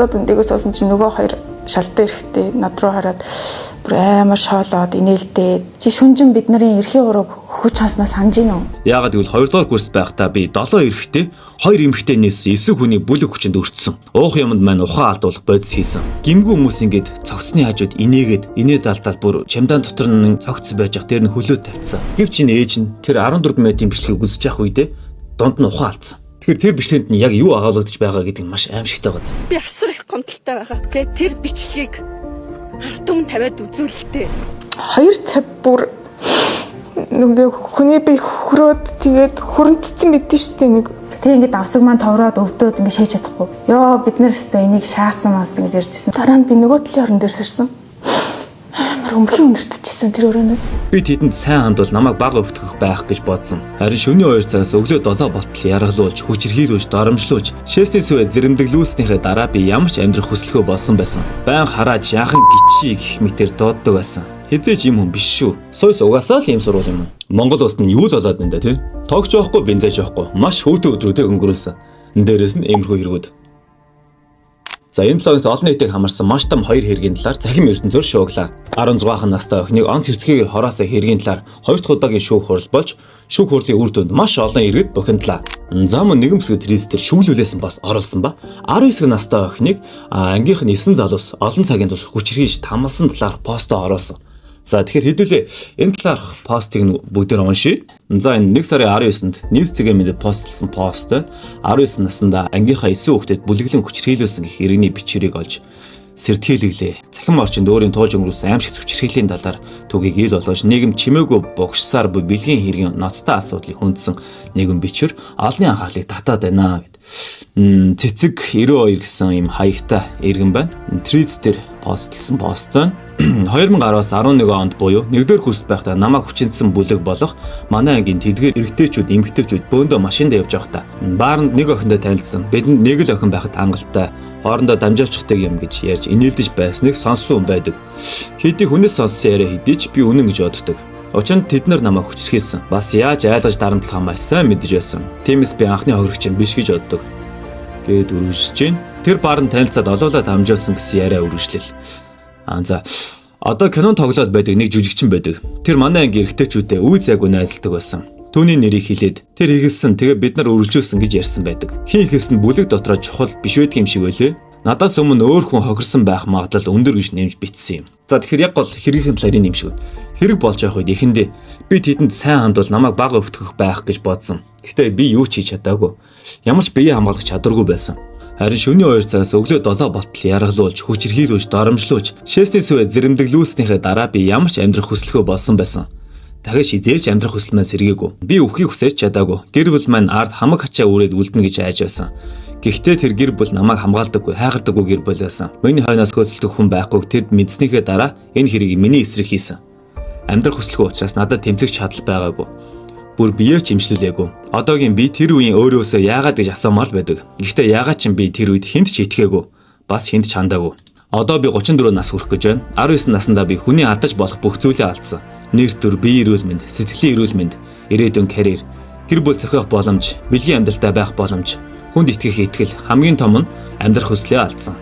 Зогсоод өндөгөө суусан чинь нөгөө хоёр шалтай эрэхтэй над руу хараад бүр амар шоолоод инээлдээд чи шүнжин бид нарын эрхийн ураг хөхөж ханснаа санаж гин үү? Яагаад гэвэл 2 дугаар курс байхдаа би 7 эрэгтэй, 2 эмэгтэй нийлсэн 9 хүний бүлэг хүчинд өртсөн. Уух юмд маань ухаан алдуулах бодис хийсэн. Гимгүү хүмүүс ингээд цогцсны хажууд инээгээд инээд алдаал бүр чемдан дотор нь цогц байж ах дээр нь хөлөө тавьчихсан. Гэвч энэ ээж нь тэр 14 метрийн бичлэгийг үзэж явах үедээ дунд нь ухаан алдсан. Тэгэхээр тэр бичлэгэнд нь яг юу агуулгадж байгаа гэдэг нь маш аимшигтай байгаа. Би асар их гомдолтой байгаа. Тэгээд тэр бичлэгийг ард түмэн тавиад үзүүлэлтээ. 2 цаг бүр нүгэ хүний би хөрөөд тэгээд хөрөнтцэн мэдэн штэ нэг. Тэг ингээд давсаг маань товроод өвдөөд ингээд шээж чадахгүй. Йоо бид нэр өстой энийг шаасан маасан гэж ярьжсэн. Дараа нь би нөгөө талын орон дээр сэрсэн. Амар өмхий өнөртчихсэн тэр өрөөнөөс. Би тэдэнд сайн хандвал намайг бага өвтгөх байх гэж бодсон. Харин шөнийн 2 цагаас өглөө 7 болтол яргалуулж, хүчирхийлүүлж, доромжлуулж, шээсний сүвэ зэрэмдэглүүлснийхээ дараа би ямар ч амьдрах хүсэлгүй болсон байсан. Байн харааж яхан гिचий гэх мэтэр дууддаг байсан. Хизээч юм хүн биш шүү. Сойс угаасаа л ийм сурвал юм уу? Монгол улсад нь юу л болоод байна да тий? Тогч байхгүй, бензэж байхгүй. Маш хөтөн өдрүүдээ өнгөрүүлсэн. Дээрээс нь иймэрхүү хэрэгүүд. За энэ 7 хоногт олон нийтийг хамарсан маш том хоёр хэргийн талаар цахим ертөнцөөр шууглаа. 16 настай охиныг онц хэрцгийгээр хороосоо хэргийн талаар хоёр дахь удаагийн шүүх хурал болж шүүх хурлын үр дүнд маш олон иргэд бухимдлаа. За мөн нэгэн бүсгүй Тризтер шүүглүүлээсэн бас оруулсан ба 19 настай охиныг ангийнх нь 9 залуус олон цагийн турш хүчирхийлж тамалсан талаарх постоо оруулсан. За тэгэхээр хэдүүлээ энэ талаарх постыг нь бүгдээр уншъя. За энэ 1 сарын 19-нд News TV мэдээ постлсан пост байна. 19 наснда ангийнхаа 9 хүүхдэд бүлэглэн хүчирхийлүүлсэн гэх иргэний бичвэрийг олж сэртгийлэглээ. Цахим орчинд өөрийн туулж өнгөрүүлсэн аимшигт хүчирхийллийн талаар түүхийг ил болгож нийгэм чимээгүй бугшсаар буй бэлгийн хэргийн ноцтой асуудлыг хөндсөн нийгэм бичвэр олонний анхаарлыг татаад байна гэд. Цэцэг 92 гэсэн ийм хаягтай иргэн байна. Трийз дээр постлсан пост байна. 2010-аас 11 онд буюу 1-р курст байхдаа намайг хүчинтсэн бүлэг болох манай ангийн тэдгээр эрэгтэйчүүд, эмэгтэйчүүд бөөндөө машинд явж байхдаа бааранд нэг охиндоо танилцсан. Бидэнд нэг л охин байхад хангалттай. Хоорондоо дамжуулчихдаг юм гэж ярьж инээлдэж байсныг сонссон хүн байдаг. Хэдий хүнээс сонссон яриа хэдий ч би үнэн гэж боддог. Учир нь тэд нар намайг хүчрхийлсэн. Бас яаж айлгаж дарамтлах маш сайн мэдэж байсан. Тиймээс би анхны хохирогч юм биш гэж боддог. Гээд үргэлжлэж байна. Тэр баар нь танилцаад олоолаа дамжуулсан гэсэн яриа үргэлжлэл. Аа за одоо кинон тоглоод байдаг нэг жүжигчин байдаг. Тэр манай анги эрэгтэйчүүдэд үе зайгүй найзалдаг байсан. Түүний нэрийг хэлээд тэр хийгэлсэн тэгээ бид нар үргэлжлүүлсэн гэж ярьсан байдаг. Хин ихээс нь бүлэг дотроо чухал биш байдаг юм шиг байлээ. Надаас өмнө өөр хүн хохирсон байх магадлал өндөр гэж нэмж бичсэн юм. За тэгэхээр яг гол хэргийн талаар энэ юм шиг байна. Хэрэг болж явах үед эхэндээ би тэдэнд сайн хандвал намайг бага өвтгөх байх гэж бодсон. Гэхдээ би юу ч хийж чадаагүй. Ямар ч бие хамгаалах чадваргүй байсан. Харин шөнийн 2 цагаас өглөө 7 болтол яргалуулж, хүчирхийлүүлж, доромжлуулж, шээсний сүвэ зэрэмдэглүүлснийхээ дараа би ямар ч амьдрах хүсэлгүй болсон байсан. Дахиж хизээч амьдрах хүсэл маань сэргээгүй. Би үххийг хүсэж чадаагүй. Гэр бүл маань ард хамаг хачаа үрээд үлдэнэ гэж айж байсан. Гэхдээ тэр гэр бүл намайг хамгаалдаггүй, хайгардаггүй гэр бүл байсан. Миний хойноос хөөцөлдөх хүн байхгүйг тэд мэдснийхээ дараа энэ хэргийг миний эсрэг хийсэн. Амьдрах хүсэлгүй учраас надад тэмцэх чадал байгаагүй. Бүр бие ч имшлүүлээгүй. Одоогийн би тэр үеийн өөрөөсөө яагаад гэж асуумаар л байдаг. Гэхдээ яагаад ч юм би тэр үед хүнд ч итгээгүй. Бас хүнд ч хандаагүй. Одоо би 34 нас хүрэх гэж байна. 19 наснда би хүний алдаж болох бүх зүйлээ алдсан. Нэр төр, бие эрүүл мэнд, сэтгэлийн эрүүл мэнд, ирээдүйн карьер, гэр бүл зохиох боломж, бэлгийн амьдралтай байх боломж, хүнд итгэх итгэл, хамгийн том нь амьдрах хүслээ алдсан.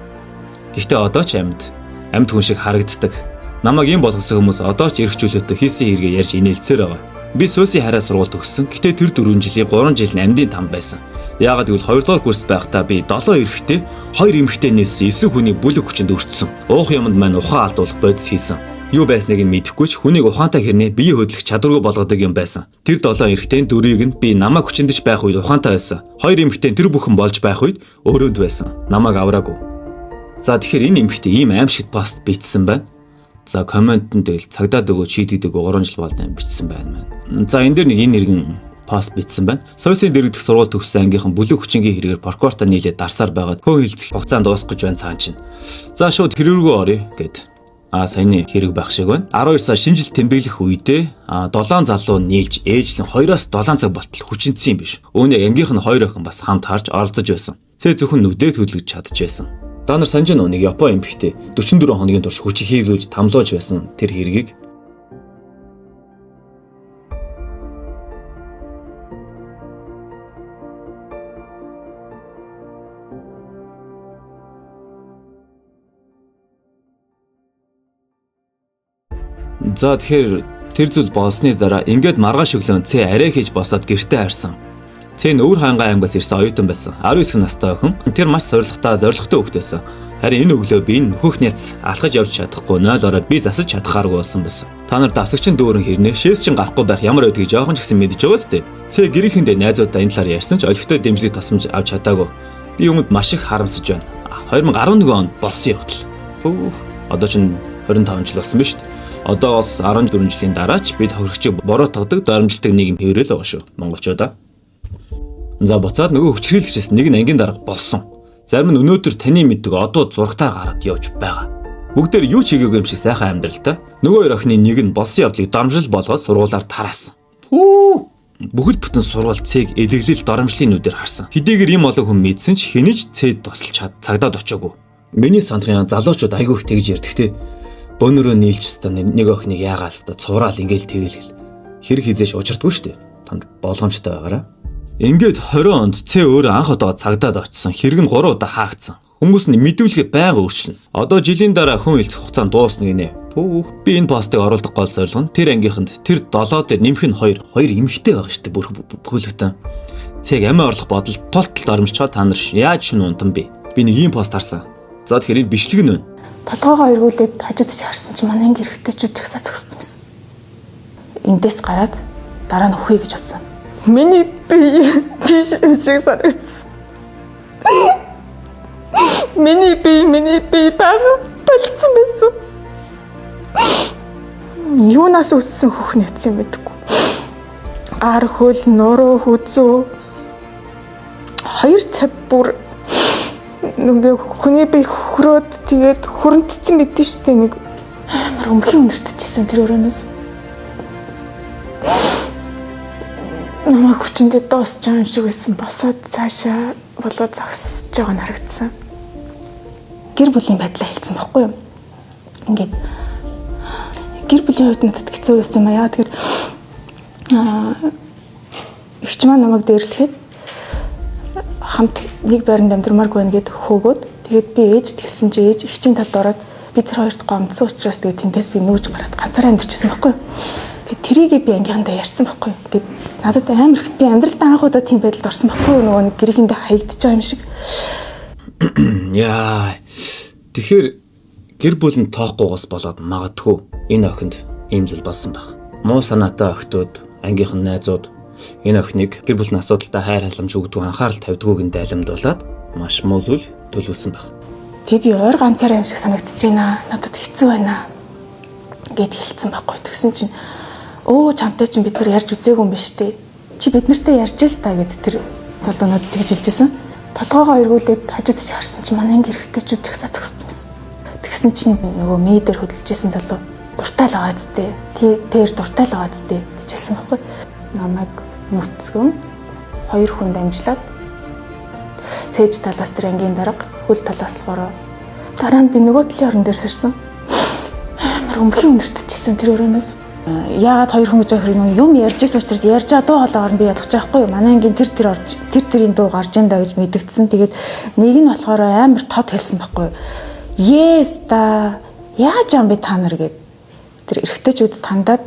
Гэхдээ одоо ч амьд, амьд хүн шиг харагддаг. Намайг ийм болгосон хүмүүс одоо ч эрх чөлөөтэй хийсэн хэрэгээ ярьж инээлцээр байгаа. Би суусын хараа сургууль төгссөн. Гэтэ тэр 4 жилийн 3 жил нь амьдын там байсан. Яагаад гэвэл 2 дугаар курст байхдаа би 7 эрэгтэй, 2 эмэгтэй нийлсэн 9 хүний бүлэг хүчинд өртсөн. Уух юмд маань ухаан алдуулах бодис хийсэн. Юу байсныг нь мэдэхгүй ч хүнийг ухаантай хэрнээ бие хөдлөх чадваргүй болгодог юм байсан. Тэр 7 эрэгтэй дөрвийг нь би намайг хүчиндэж байх үед ухаантай байсан. 2 эмэгтэй тэр бүхэн болж байх үед өрөөнд байсан. Намайг авраагүй. За тэгэхээр энэ эмэгтэй ийм аимшигт пост бичсэн байна. За комментэн тэгэл цагдаад өгөө чийдэгдэг 3 жил болд юм бичсэн байна маань. За энэ дээр нэг энэ иргэн пост бичсэн байна. Сойсын дэрэгдэх сургууль төгссөн ангийнхан бүлэг хүчингийн хэрэгээр прокурортой нийлээд дарсаар байгаад хөө хилцэх хугацаанд дуусах гэж байна цаан чинь. За шууд хэрэг рүү оръё гэд. А саяны хэрэг байх шиг байна. 12 сар шинэ жил тэмдэглэх үедээ 7 залуу нийлж ээжлэн 2-оос 7 цаг болтол хүчинтсэн юм биш. Үүнийг ангийнх нь 2 охин бас хамт харж оролцож байсан. Цэ зөвхөн нүдээ төлөж чадчихсан. Та нар санаж байна уу нэг Япон эмэгтэй 44 хоногийн турш хүч хийлүүлж тамлууж байсан тэр хэргийг. За, тэгэхээр тэр зүйл болсны дараа ингээд маргааш өглөө Цэ арай хийж босоод гэртээ харсан. Цэ нь Өвөр хаангай аймгаас ирсэн оюутан байсан. 19 настай охин. Тэр маш сорилготой, зоригтой хүүхэд байсан. Харин энэ өглөө би энэ хөх няц алхаж явж чадахгүй, 0 ороо би засаж чадхааргүй болсон байсан. Та нар давсагчин дүүрэн хэрнээ шээс чин гарахгүй байх ямар байдгийг жоохон ч гэсэн мэдэж байгаа сте. Цэ гэрийнхэндээ найзуудаа энэ талаар ярьсан ч олигтой дэмжлэг тусламж авч чадаагүй. Би юмд маш их харамсаж байна. 2011 онд болсон явдал. Пүүх. Одоо чинь 25 жил болсон биз дээ. Одоо бас 14 жилийн дараа ч бид хохирогчийг буруутгадаг, доромжилдог нийгэм хэврэл байгаа шүү. Монголчуудаа. За, буцаад нөгөө хүчрхийлэгчээс нэг нь ангийн дарга болсон. Зарим нь өнөөдөр таны мэддэг одууд зурагтаар гараад явж байгаа. Бүгдээр юу ч хийгээгүй юм шиг сайхан амьдралтай. Нөгөө хоёр охины нэг нь болсон явдлыг доромжил болгоод сургуулаар тараасан. Хүү! Бүхэл бүтэн сургууль цэг элэглэл доромжлын нүдээр харсан. Хэдийгээр ийм олон хүн мэдсэн ч хэний ч цэд тусалж чад цагдаад очоогүй. Миний санахын залуучууд айгүй их тэгж ярьдаг те. Бөөнөрөө нийлж өстө нэг охиныг яагаал өстө цувраал ингээл тэгэл гэл. Хэрэг хизээш учирдаггүй шүү дээ. Танд болгоомжтой байгаарай. Ингээд 20 онд Цэ өөрөө анх удаа цагдаад очсон. Хэрэг нь 3 удаа хаагдсан. Хүмүүс нь мэдүүлгээ байнга өөрчилнө. Одоо жилийн дараа хүн элсэх хугацаанд дуусна гинэ. Пүүх. Би энэ постыг оруулах гол зорилго нь тэр ангийнханд тэр 7 дээр нэмэх нь 2, 2 эмэгтэй байгаа шүү дээ. Бүр бүхэлдэн. Цэг амиа орлох бодол тултал дормжчоод та нар яаж шүн унтан бэ? Би нэг ийм пост харсан. За, тэгэхээр энэ бичлэг нь байна. Толгоогоо эргүүлээд хажууд чи харсан чи манай анги эрэгтэйчүүд жагсаа зогссон байсан. Эндээс гараад дараа нь үхье гэж бодсон. Миний бие биш юм шиг санагдсан. Миний бие бага болцсон байсан. Юунаас өссөн хөх нэтсэн мэдгүй. Гар хөл, нуруу, хүзүү 2 цаг бүр ингээ хүний бие хөрөөд тэгээд хөрөнтсөн мэдэн шүү дээ, нэг амар өмгий өнөртчихсэн тэр өрөөнөөс. Намайг хүчиндээ дуусч байгаа юм шиг байсан. Босоод цаашаа болоод зогсож байгаа нь харагдсан. Гэр бүлийн байдлаа хэлсэн байхгүй юу? Ингээд гэр бүлийн хувьд надад хэцүү байсан юм аа. Яа тэгэхээр эгч маань намайг дээрлэхэд хамт нэг байранд амьдрмааргүй байна гэд хөөгөөд, тэгээд би ээжд хэлсэн чи ээж эгчийн талд ороод би тэр хоёрт гомдсон учраас тэгээд тэндээс би нүүж гараад ганцаараа амьдэрчихсэн байхгүй юу? Тэгээд тэрийгээ би ангийнхандаа ярьсан байхгүй юу? Тэгээд надад амар их би амьдралдаа анх удаа тийм байдалд орсон байхгүй юу? Нөгөө нэг гэрээхэндээ хаягдчихж байгаа юм шиг. Яа. Тэгэхээр гэр бүл нь тоохгүйгээс болоод магадгүй энэ охинд ийм зүйл болсон байх. Муу санаатай охидууд, ангийнх нь найзууд энэ охиныг гэр бүлийн асуудалтай хайр халамж өгдөг, анхаарал тавьдгүйг нь дайламдуулаад маш муу зүйл төлөвлөсөн байх. Тэгээ би ойр ганцаараа юм шиг санагдаж байна. Надад хэцүү байна гэд хэлсэн байхгүй. Тэгсэн чинь өө чамтай чинь бид нар ярьж үзээгүй юм биш үү? Чи бид нартай ярьж л та гэд тэр залуу надад тэгж хэлжсэн. Толгоогоо эргүүлээд хажууд чи харсан чи манай анги эрэгтэйчүүд жагсаа зогссон байсан. Тэгсэн чинь нөгөө ми дээр хөдөлж исэн залуу дуртай л байгаа зү. Тэр дуртай л байгаа зү гэж хэлсэн байхгүй. Намайг нүцгэн хоёр хүн дамжлаад цээж талаас тэр ангийн дарга, хөл талаас болохоор дараа нь би нөгөө талын орон дээр сэрсэн. Амар өмгий өнөртчихсэн тэр өрөөнөөс. Яагаад хоёр хүн гэж байгаа хэрэг юм ярьж байсан учраас ярьж байгаа дуу хоолойгоор нь би ялгаж байгаа хгүй юу. Манай ангийн тэр тэр орж тэр тэрийн дуу гарч ин да гэж мэдэгдсэн. Тэгээд нэг нь болохоор амар тод хэлсэн байхгүй юу. Yes та яаж юм бэ та нар гэд тэр эрэгтэйчүүд тандаад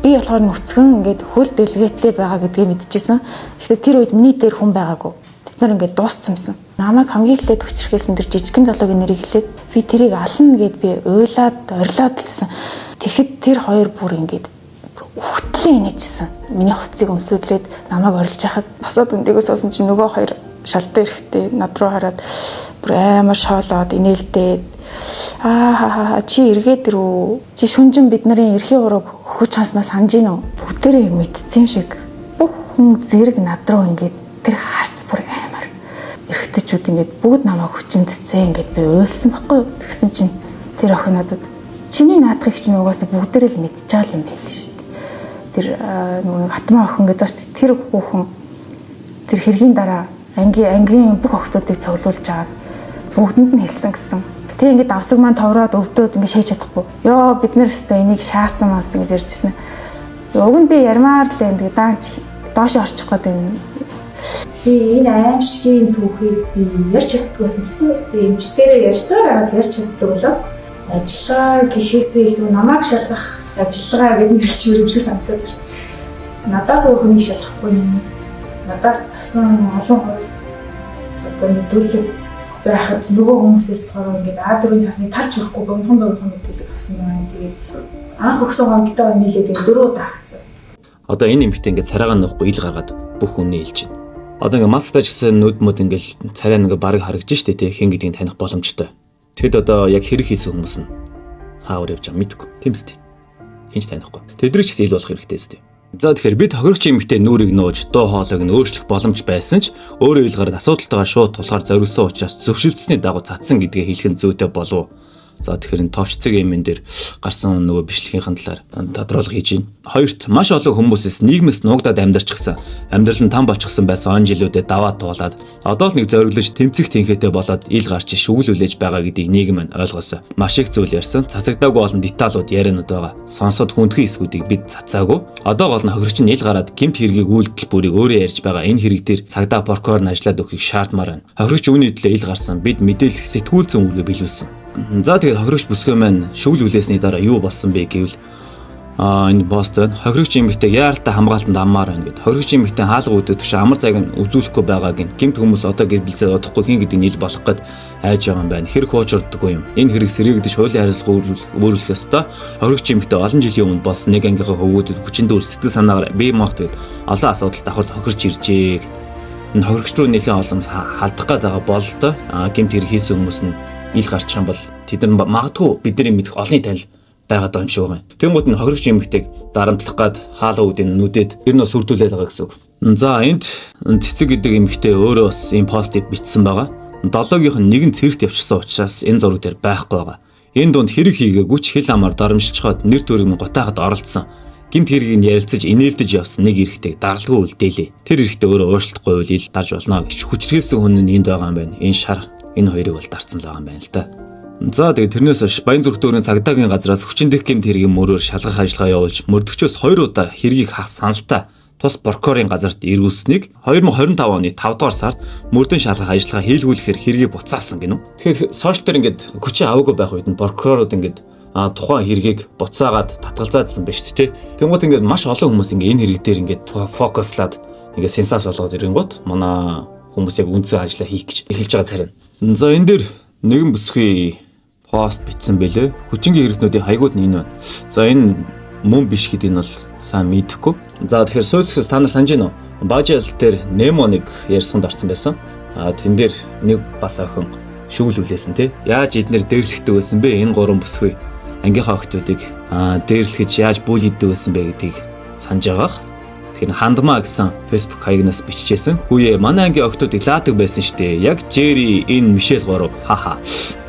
би болохоор нүцгэн ингээд хөл дэлгээтэй байгаа гэдгийг мэдчихсэн. Гэхдээ тэр үед миний дээр хүн байгаагүй. Тэд нар ингээд дууссан юмсан. Намайг хамгийн эхлээд хүчрхийлсэн тэр жижигхэн залуугийн нэрийг хэлээд би тэрийг ална гэд би уйлаад орилоод лсэн. Тэгэхэд тэр хоёр бүр ингээд үхтлээ инээжсэн. Миний хувцсыг өмсөдлээд намайг орилж яхад босоод өндөгөө суусан чинь нөгөө хоёр шалтай эрэхтэй над руу хараад бүр амар шоолоод инээлдээд аа ха ха чи эргээд рүү чи шүнжин бид нарын эрхийн ураг хөхөж ханснаа санаж гин үү, бүгдээрээ мэдсэн юм шиг бүх хүн зэрэг над руу ингээд тэр харц бүр амар эрэгтэйчүүд ингээд бүгд намайг хүчиндцээ ингээд би уйлсан байхгүй юу. Тэгсэн чинь тэр охин надад чиний наадахыг чинь угаасаа бүгдээрээ л мэдчихээл юм байл шүү дээ. Тэр нөгөө хатмаа охин гэдэг шүү дээ. Тэр хүүхэн тэр хэргийн дараа ангийн бүх охтуудыг цуглуулж аваад бүгдэнд нь хэлсэн гэсэн. Тэгээ ингээд давсаг маань товроод өвдөөд ингээд шээж чадахгүй. Йоо, бид нэр өстой энийг шаасан маасан гэж ярьжсэн. Уг нь би ярмаар л энэ тэгээ даанч доош орчих гээд байна. Би энэ аимшигын түүхийг би ярьж чаддгүйсэн. Тэгээ эмчтэрээ ярьсаар агаад ярьж чаддаг болоо. Ажиллаа гэхээсээ илүү намайг шалгах Ажиллагаа гэдэг нэрлэж юм шиг санагдаад байна шүү дээ. Надаас өөр хүнийг шалгахгүй юм. Надаас авсан олон хуудас одоо мэдүүлэг байхад нөгөө хүмүүсээс болохоор ингээд А4-ийн цаасны талч хүрэхгүй богинохон богинохон мэдүүлэг авсан байна. Тэгээд анх өгсөн гомдолтой нийлээд ингээд 4 удаа хаагцсан. Одоо энэ эмэгтэй ингээд царайгаа нуухгүй ил гаргаад бүх үннийг хэлж байна. Одоо ингээд масктай ч гэсэн нүд мөд ингээд царай ингээд бараг харагдаж штэ тий, хэн гэдгийг таних боломжтой. Тэгэхэд одоо яг хэрэг хийсэн хүмүүс нь хаавар явж байгаа мэдэхгүй. Тийм үстэй. Хэн ч танихгүй. Тэднийг ч гэсэн ил болох хэрэгтэй үстэй. За тэгэхээр бид хохирогч эмэгтэй нүрийг нууж дуу хоолойг нь өөрчлөх боломж байсан ч өөрөө ил гараад асуудалтайгаа шууд тулахаар зориулсан учраас зөвшөлдсөний дагуу цацсан гэдгээ хэлэх нь зүйтэй болов. За тэгэхээр энэ товч цэг эмэн дээр гарсан нөгөө бичлэгийнхэн талаар тодруулга хийж байна. Хоёрт маш олон хүмүүсээс нийгмээс нуугдаад амьдарчихсан, амьдрал нь там болчихсон байсан он жилүүдэд даваа туулаад одоо л нэг зориглож тэмцэх тэнхээтэй болоод ил гарч шүглүүлээж байгаа гэдгийг нийгэм нь ойлгосон. Маш их зүйл ярьсан. Цацагдаагүй олон деталууд яриануд байгаа. Сонсоод хүндхэн хэсгүүдийг бид цацаагүй. Одоо гол нь хохирогч нь ил гараад гэмт хэргийг үйлдэл бүрийг өөрөө ярьж байгаа. Энэ хэрэг дээр цагдаа прокурор нь ажиллаад өгөхийг шаардмаар байна. Хохирогч үүний төлөө ил гарсан. Бид мэдээлэх сэтгүүл зүйн үүргээ биелүүлсэн. За тэгээд хохирогч бүсгүй маань шүгэл хүлээсний дараа юу болсон бэ гэвэл энэ пост байна. Хохирогч эмэгтэйг яаралтай хамгаалтанд аммаар байна гэд. Хохирогч эмэгтэй хаалга үүдээ түш амар зайг нь үзүүлэхгүй байгааг нь гэмт хүмүүс одоо гэр бүлзээ удахгүй хэн гэдэг нь ил болох гээд айж байгаа юм байна. Хэрэг хуучирддаггүй юм. Энэ хэрэг сэргээгдэж хуулийн харилцаа өөрүүлэх ёстой. Хохирогч эмэгтэй олон жилийн өмнө болсон нэг ангийнхаа хөвгүүдэд хүчин дүүр сэтгэл санаагаар бие махбод гээд олон асуудал давхар хохирч иржээ гэд. Энэ хохирогч руу нэлээд олон халдах гээд байгаа бололтой. Гэмт хэрэг хийсэн хүмүүс нь ил гарчих юм бол тэд нар магадгүй бидний мэдэх олонний танил байгаад байгаа юм шиг байгаа юм. Тэнгууд нь хохирогч эмэгтэйг дарамтлах гад хаалга үүдийн нүдэд ер нь бас сүрдүүлээд байгаа гэсэн үг. За энд цэцэг гэдэг эмэгтэй өөрөө бас ийм постыг бичсэн байгаа. Долоогийнх нь нэгэн цэрэгт явчихсан учраас энэ зураг дээр байхгүй байгаа. Энэ дунд хэрэг хийгээгүй ч хил амаар доромжилчход нэр төрөг нь гутаахад оролцсон. Гэмт хэргийг нь ярилцаж инээлдэж явсан нэг эрэгтэйг даралгүй үлдээлээ. Тэр эрэгтэй өөрөө уушлахгүй үйл ил дарж болно гэж хүчрхийлсэн хүн нь энд байгаа юм байна. Энэ шар энэ хоёрыг бол дарцсан л байгаа юм байна л да. За тэгээд тэрнээс хойш Баянзүрх дүүрийн цагдаагийн газраас хүчин дэх гэмт хэргийн мөрөөр шалгах ажиллагаа явуулж мөрдөгчөөс 2 удаа хэргийг хах саналтай тус прокурорын газарт эргүүлсэнийг 2025 оны 5 дугаар сард мөрдөн шалгах ажиллагаа хийлгүүлэхээр хэргийг буцаасан гинүү. Тэгэхээр сошиал дээр ингээд хүчин аваагүй байх үед нь прокурорууд ингээд тухайн хэргийг буцаагаад татгалзаадсан байна шүү дээ. Тэнгуут ингээд маш олон хүмүүс ингээд энэ хэрэг дээр ингээд фокуслаад ингээд сенсац болгоод ирэнгүүт манай хүмүүс яг үндсэн ажиллаа хийх гэж эхэлж байгаа царина. За энэ дээр нэгэн бүсгүй пост бичсэн бэлээ. Хүчингийн хэрэгтнүүдийн хаягууд нь энэ байна. За энэ мөн биш гэдгийг нь бол сайн мэдэхгүй. За тэгэхээр сүйсгээс та нар санаж байна уу? Бажал дээр Немо нэг ярьсанд орсон байсан. Тэн дээр нэг бас охин шүүл хүлээсэн тий. Яаж эднэр дээрлэхдэг байсан бэ? Энэ гурван бүсгүй ангийнхаа охтуудыг дээрлэхэж яаж бүл иддэг байсан бэ гэдгийг санаж байгаах. Тэгэхээр хандмаа гэсэн Facebook хаягнаас биччихсэн. Хүүе манай ангийн охтуудыг лаадаг байсан штэ. Яг Jerry энэ Мишель гурав. Хаха.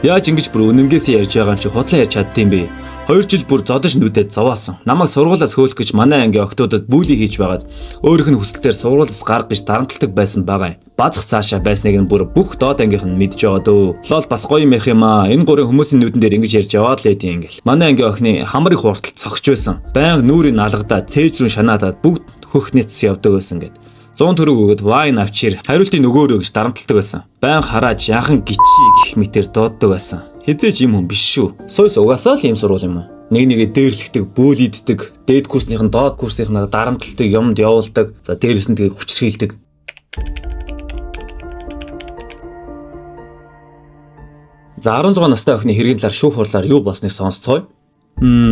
Яаж ингэж бүр үнэнгээсээ ярьж байгаа юм чи худлаа ярьж чаддсан бэ? 2 жил бүр зодож нүдэд зовоасан. Намайг сургуулиас хөөлөх гэж манай ангийн охтуудад бүли хийж байгаад өөрийнх нь хүсэлтээр сургуулиас гарах гэж дарамталдаг байсан байгаа юм. Базах цаашаа байсныг нь бүр бүх доод ангийнх нь мэдж байгаа дөө. Лол бас гоё юм ярих юм аа. Энэ гурван хүмүүсийн нүдэн дээр ингэж ярьж яваад л байдیں ингээл. Манай ангийн охины хамар их уртал цогч байсан. Баян нүрийг налгадаа цээж рүү шанаадаад бүгд хөх нийцс явдаг байсан гэд. 100 төгрөг өгөөд вайн авчир хариултын нөгөөрөө гэж дарамталдаг байсан. Баян харааж яхан гिचий гэх мэтэр дууддаг байсан. Хизээч юм хүн биш шүү. Сойс угаасаа л ийм сургууль юм уу? Нэг нэгэ дээрлэхдэг, бөөлийддэг, дээд курсных нь доод курсынхаа дарамталдаг, юмд явуулдаг. За дээрэс нь тэгээ хүчрхийлдэг. За 16 настай охины хэргийн талаар шүүх хурлаар юу болсныг сонсцгоё.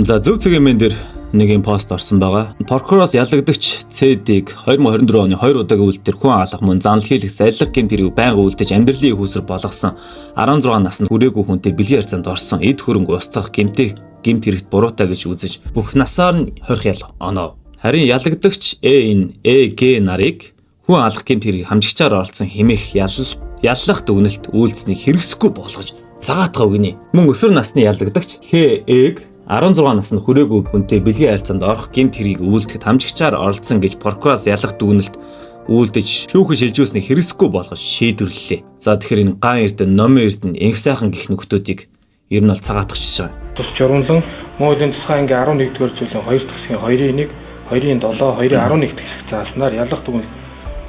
За зөв цэгийн дээр нэг юм пост орсон байгаа. Прокуророос ялагдагч CD-г 2024 оны 2 удаагийн үйлдэл дээр хүн алах мөн занл хийлэх саллиг гэмт хэрэг байнга үлдэж амьдралын их усрэг болгосон 16 наснд хүрээгүй хүнтэй бэлгийн харьцаанд орсон эд хөрөнгө устгах гэмтэх гэмт хэрэгт буруутай гэж үзэж бүх насаар нь хорих ял онов. Харин ялагдагч ЭН ЭГ нарыг хүн алах гэмт хэргийг хамжигчаар оролцсон хэмээх яллах дүгнэлт үйлдсэнийг хэрэгсэхгүй болгож цагаатгаа өгнө. Мөн өсвөр насны ялагдагч ХЭг 16 наснд хүрээгүй хүнтэй бэлгийн харилцаанд орох гэмт хэргийг үйлдэхэд хамжигчаар оролцсон гэж прокуроос ялах дүгнэлт үйлдэж шүүхэн шилжүүлснийг хэрэгсэхгүй болгож шийдвэрлэлээ. За тэгэхээр энэ ган эрдэнэ, номын эрдэнэ, инх сайхан гих нөхдүүдийг ер нь бол цагаатгачж байгаа. Тус журамлан Монголын тусгай ангийн 11-р зүйлийн 2 хэсгийн 2-1, 2-7, 2-11 хэсэг зааснаар ялах дүгнэлт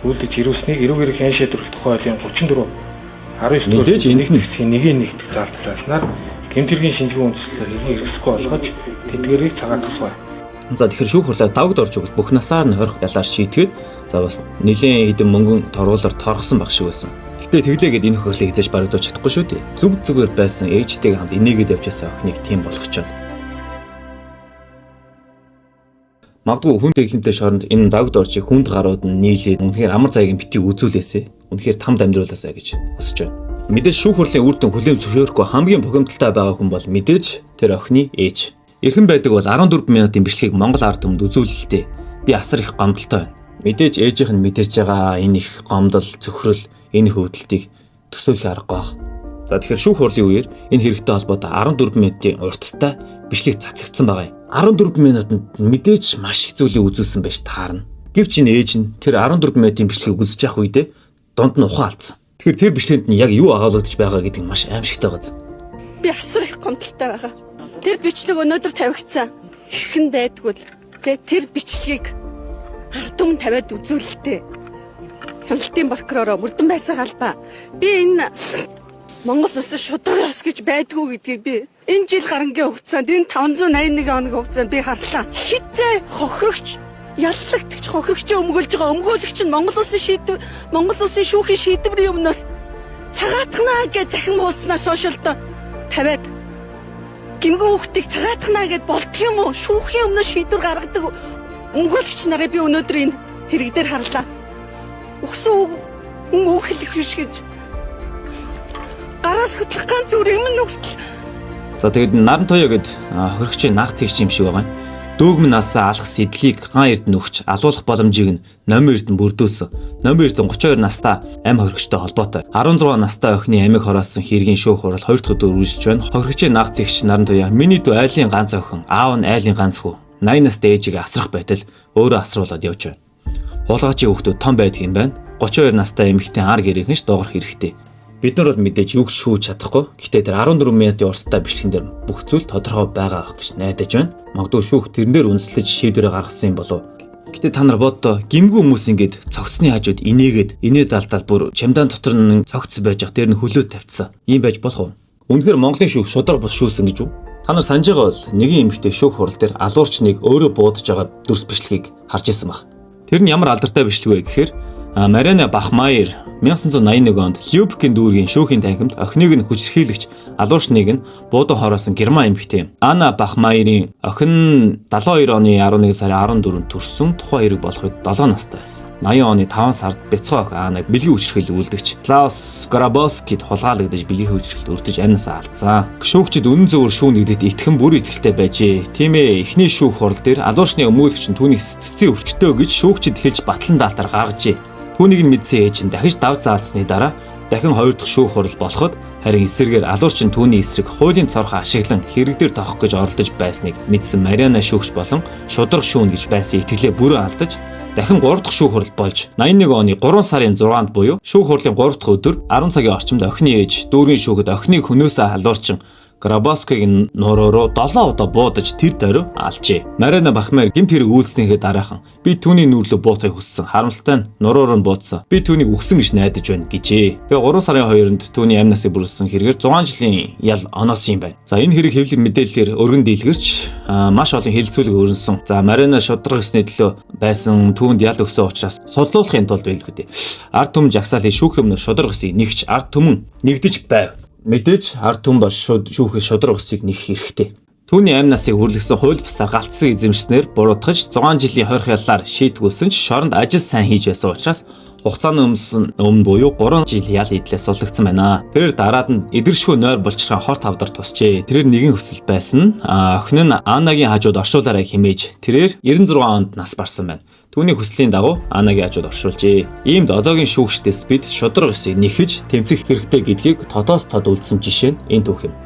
үйлдэж ирүүлснийг эрүүгээр хян шийдвэрлэх тухай хуулийн 34 19 Мэдээж дугаар энд нь хэсгийн 1-ийн 1 дэх заалт зааснаар гэмт хэргийн шинжгүй үндэслэлээр хэргийн хэрэгсэхгүй болгож тэдгээрийг цагаан тусгай. За тэгэхээр шүүх хурлаар давгд орж өгөл бүх насаар нь хорих ялаар шийтгээд за бас нэлээд хэдэн мөнгөн торгуулаар торгосон баг шиг байсан. Гэтэ тэглээгээд энэ хөхөрлийг хязээж барагдуулж чадахгүй шүү дээ. Зүг зүгээр байсан ээжтэйгээ хамт инээгээд явж байсан охиныг тийм болгочоод. Магадгүй хүн дэглэмтэй шоронд энэ давгд орчийг хүнд гарууд нь нийлээд үнэхээр амар заяагийн битгий үзүүлээсэ. Үнэхээр тамд амьдруулаасаа гэж хүсэж байна. Мэдээж шүүх хурлын үр дүн хүлээн зөвшөөрөхгүй хамгийн бухимдалтай байгаа хүн бол мэдээж тэр охины ээж. Эрхэн байдаг бол 14 минутын бичлэгийг Монгол ард түмэнд үзүүлэлтээ. Би асар их гомдолтой байна. Мэдээж ээжийнх нь мэдэрч байгаа энэ их гомдол, цөхрөл, энэ их өвдөлтийг төсөөлөх аргагүй байх. За тэгэхээр шүүх хурлын үеэр энэ хэрэгтэй холбоотой 14 минутын урттай бичлэг цацагдсан байгаа юм. 14 минутанд мэдээж маш их зүйлийг үзүүлсэн байж таарна. Гэвч энэ ээж нь тэр 14 минутын бичлэгийг үзэж явах үедээ дунд нь ухаан алдсан. Тэгэхээр тэр бичлэгэнд нь яг юу агуулгадж байгаа гэдэг нь маш аимшигтай байгаа. Би асар их гомдолтой байгаа. Тэр бичлэг өнөөдөр тавигдсан. Хэрхэн байдгүй л тэгээ тэр бичлэгийг ард түмэн тавиад үзүүлэлтээ. Хяналтын прокуророо мөрдөн байцаа галбаа. Би энэ Монгол улсын шударга ёс гэж байдгүй гэдгийг би энэ жил гарангийн хугацаанд энэ 581 хоногийн хугацаанд би харлаа. Хизээ хохирогч яллагдагч хохирогчоо өмгөөлж байгаа өмгөөлөгч нь Монгол улсын шийдвэр Монгол улсын шүүхийн шийдвэрийн өмнөөс цагаатхнаа гэж захин хууснаа сошиалд тавиад гимгэн хүүхдийг цагаатхнаа гэд болдго юм уу? Шүүхийн өмнө шийдвэр гаргадаг өмгөөлөгч нарыг би өнөөдөр энэ хэрэг дээр харлаа. Өгсөн хүн үг хэлэх биш гэж гараас хөтлөх ганц үр юм нь хүртэл. За тэгээд Наран Тоёо гэд хөрөгчийн наах цэгч юм шиг байгаа юм. Дүүгмэн насаа алах сэдлийг ган эрдэнэ өгч алуулах боломжийг нь Номин Эрдэнэ бүрдүүлсэн. Номин Эрдэнэ 32 настай ам хөрөгчтэй холбоотой. 16 настай охины амийг хороолсон хэргийн шүүх хурал 2 дахь өдөр үргэлжлэж байна. Хөрөгчийн наах цэгч Наран Тоёо миний дүү айлын ганц охин, аав нь айлын ганц хүү. 80 настай ээжийг асрах байтал өөрөө асруулад явж байна. Хулгайчийн хүүхдүүд том байдаг юм байна. 32 настай эмэгтэй ар гэрийнхэн ч дуугарах хэрэгтэй. Бид нар бол мэдээж юу ч шүүж чадахгүй. Гэтэ тэр 14 минутын урттай бичлэгэн дээр бүх зүйл тодорхой байгаа байх гэж найдаж байна. Магадгүй шүүх тэрэн дээр үндэслэж шийдвэрээ гаргасан юм болов. Гэтэ та нар боддоо гимгүү хүмүүс ингээд цогцсны хажууд инээгээд инээ далдаал бүр чемдан дотор нь цогц байж ах дээр нь хөлөө тавьчихсан. Ийм байж болох уу? Үнэхээр Монголын шүүх шударга бус шүүсэн гэж үү? Та нар санаж байгаа бол нэгэн эмэгтэй шүүх хурал дээр алуурчныг өөрөө буудаж байгаа дүрс бичлэгийг харж ирсэн баг. Тэр нь ямар алдартай бичлэг вэ гэхээр Марина Бахмайер 1981 онд Любкийн дүүргийн шүүхийн танхимд охиныг нь хүчирхийлэгч алуурчныг нь буудан хороосон герман эмэгтэй юм. Анна Бахмайерийн охин 72 оны 11 сарын 14-нд төрсөн, тухайн хэрэг болох үед 7 настай байсан. 80 оны 5 сард бяцхан охин Анна бэлгийн хүчирхийлэл үлдэгч Клаус Грабовскид хулгайлагдаж бэлгийн хүчирхийлэлд өртөж амь насаа алдсан. Шүүгчид үнэн зөвөр шүүн гэдэгт итгэн бүр итгэлтэй байжээ. Тийм ээ, эхний шүүх хурал дээр алуурчны өмгөөлөгч нь түүнийг сэтгцийн өвчтөө гэж шүүгчид хэлж батлан даалтаар гаргажээ. Түүнийг нь мэдсэн ээж нь дахиж дав заалцсны дараа дахин хоёр дахь шүүх хурал болоход харин эсэргээр алуурч нь түүний эсрэг хуулийн цорхоо ашиглан хэрэг дээр тоох гэж оролдож байсныг мэдсэн Мариана шүүгч болон шударга шүүн гэж байсан итгэлээ бүрэн алдаж дахин 3 дахь шүүх хурал болж 81 оны 3 сарын 6-нд буюу шүүх хурлын 3 дахь өдөр 10 цагийн орчимд охины ээж дүүргийн шүүхэд охиныг хөнөөсөө халуурчин Грабовскийг нуруу руу 7 удаа буудаж тэр дөрөв алжээ. Марина Бахмер гэмт хэрэг үйлснийхээ дараахан би түүний нүүрлөө буутахыг хүссэн. Харамсалтай нь нуруу руу буудсан. Би түүнийг үхсэн гэж найдаж байна гэжээ. Тэгээ 3 сарын 2-нд түүний амь насыг бүрлсэн хэрэгээр 6 жилийн ял оноосон юм байна. За энэ хэрэг хэвлэл мэдээллээр өргөн дийлгэрч маш олон хэлэлцүүлэг өрнөсөн. За Марина шударга ёсны төлөө байсан түүнд ял өгсөн учраас судлуулахын тулд байлгүй дээ. Ард түмэн жагсаалын шүүх өмнө шударга ёсыг нэгч ард түмэн нэгдэж байв. Мэдээж ард түмэн бол шүүхээ шударга ёсыг нэгэх хэрэгтэй. Түүний амь насыг хүрлэгсэн хууль бусаар галтсан эзэмшснээр буруутгаж 6 жилийн хорих яллаар шийтгүүлсэн ч шоронд ажил сайн хийж байсан учраас хугацааны өмнө буюу 3 жил ял идлээ суллагдсан байна. Тэрээр дараад нь эдгэршгүй нойр булчирхаан хорт хавдар тусчээ. Тэрээр нэгэн хүсэл байсан нь охин нь Аннагийн хажууд оршуулаарай хэмээж тэрээр 96 онд нас барсан байна. Түүний хүслийн дагуу Анагийн хажууд оршуулжээ. Иймд одоогийн шүүгчдээс бид шударга ёсыг нэхэж тэмцэх хэрэгтэй гэдгийг тодоос тод үлдсэн жишээ нь энэ түүх юм.